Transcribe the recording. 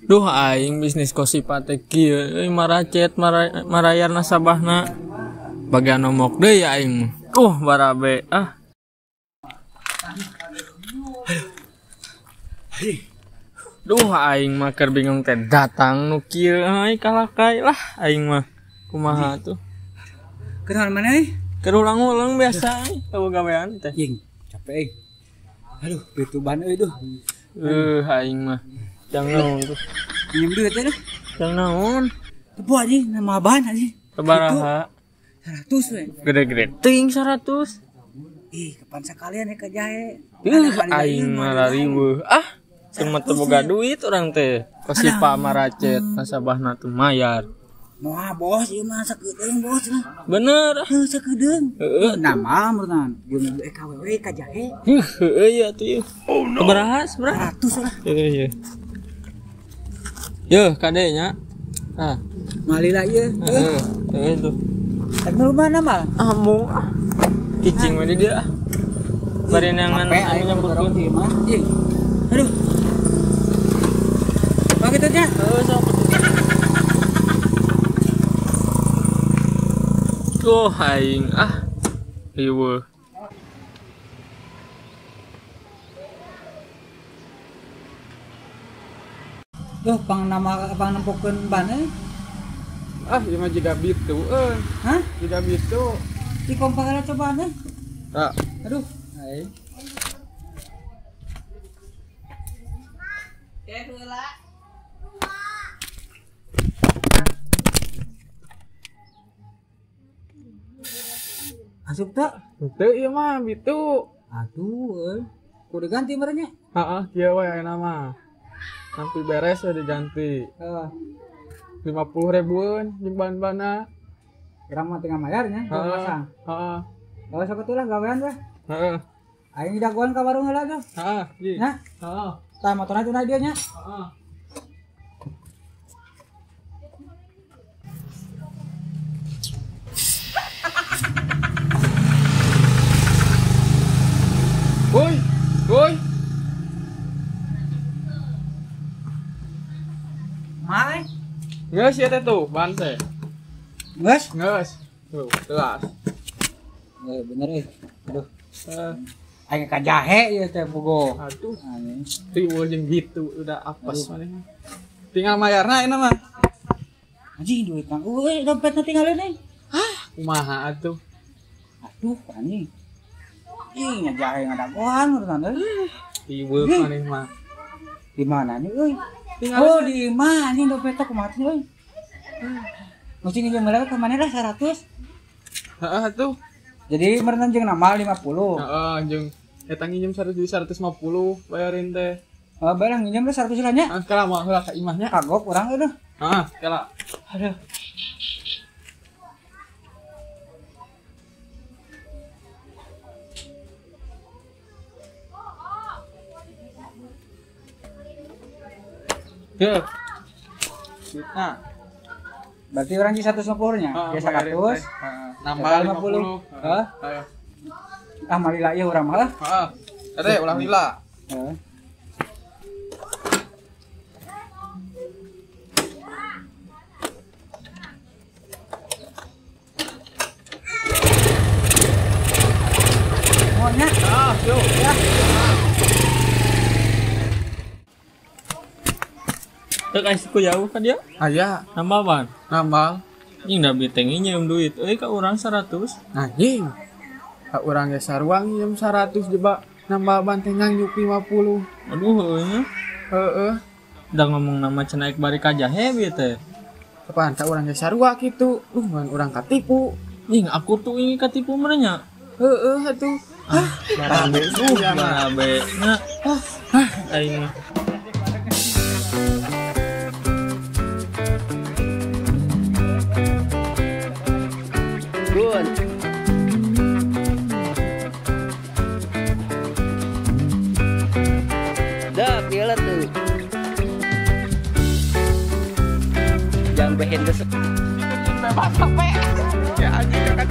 Duh aing bisnis kosipa teh kieu euy maracet marayar nasabahna. Bagian nomok deui ya aing mah. Barabe ah. Duh aing mah keur bingung teh datang nu kieu euy kalakai lah aing mah. Kumaha tuh? Keur mana euy? Keur ulang-ulang biasa euy eueuh gawean teh. Ying, capek euy. Aduh, pitu ban euy duh. Aing mah. Jang naon tuh? Minjem duit teh. Jang naon? Tepo anjing, nama ban anjing. Sabaraha? 100 we. Gede-gede teuing 100. Ih, kapan sekalian ya ka jahe. Aing mah rariweuh. Ah, cuma teu boga duit urang teh. Kosipa maracet nasabahna teu mayar. Moal bos, ieu mah sakedeung bos lah. Bener. Heuh sakedeung. Heeh. Nama meureun jeung KWW ka jahe. Heuh ieu atuh ieu. Oh no. Sabaraha? 100 lah. Heeh. Yeuh kade nya. Ah, malila ieu. Heeh, heeh tuh. Rek nu mana mal? Ah, mung ah. Cicing we di dieu ah. Bari neangan anu nyamburkeun ieu mah. Aduh. Bagi teh nya. Heuh sok. Oh, aing ah. Riweuh. Duh, pang nama pang nempokeun ban euy. Ah, ieu mah jiga bitu euy. Hah? Jiga bitu. Di kompakana cobaan euy. Tah. Aduh, aing. Teh heula. Asup teu? Teu ieu mah bitu. Aduh euy. Kudu diganti meureun nya? Heeh, kieu we ayeuna mah. Sampai beres we diganti. Heeh. 50 ribuan jeung ban-banna. Urang mah tinggal mayar nya, pasang. Heeh. Oh, sok atuh lah gawean weh. Heeh. Aing dagoan ka warung heula tuh. Heeh, ji. Nya? Heeh. Tah motorna tunai dieu nya. Heeh. Woi, woi. Mai. Geus ieu teh tuh, ban teh. Geus? Geus. Tuh, jelas. Bener euy. Aduh. Aing ka jahe ieu teh bogo. Aduh. Riweuh jeung gitu udah apes maneh. Tinggal mayarna ayeuna mah. Anjing duit kang. Euy, dompetna tinggalin euy. Hah, kumaha atuh? Aduh, anjing. Ih, nyajahe ngadagoan urusan euy. Riweuh maneh mah. Di mana nih euy? Oh, di imah anjing dompetna kumaha teh euy. Mesti nginjem heula ka maneh lah 100. Heeh atuh. Jadi meureun jeung namal 50. Heeh, jeung eta nginjem 100 jadi 150 bayarin teh. Heeh, barang nginjem teh 100 lah nya. Ah, kala mah heula ka imahnya. Kagok urang euy. Heeh, kala. Aduh. Ya. Nah. Berarti orang di 150 nya, dia 100. Nambah 50. Heeh. Ah, malila ieu urang mah. Heeh. Teh ulah lila. Heeh. Mohonnya. Ah, yuk. Ya. Teu ku jauh ka dia? Aya, nambah ban. Nambah. Anjing da biteng nginjem duit euy ka urang 100. Anjing. Ka urang ge sarua nginjem 100 jeba nambah ban teh nganyuk 50. Aduh heueuh nya. Heeh. Da ngomong nama cenah ek bari ka jahe bieu teh. Kapan ka urang ge sarua kitu. Ngan urang katipu. Nying aku tuh ini katipu meureun nya. Heeh atuh. Ah, barabe tuh barabe. Nya. Ah, aing mah. Bun. Dah, piala tuh. Jangan behen besok. Bebas HP. Ya anjing dekat.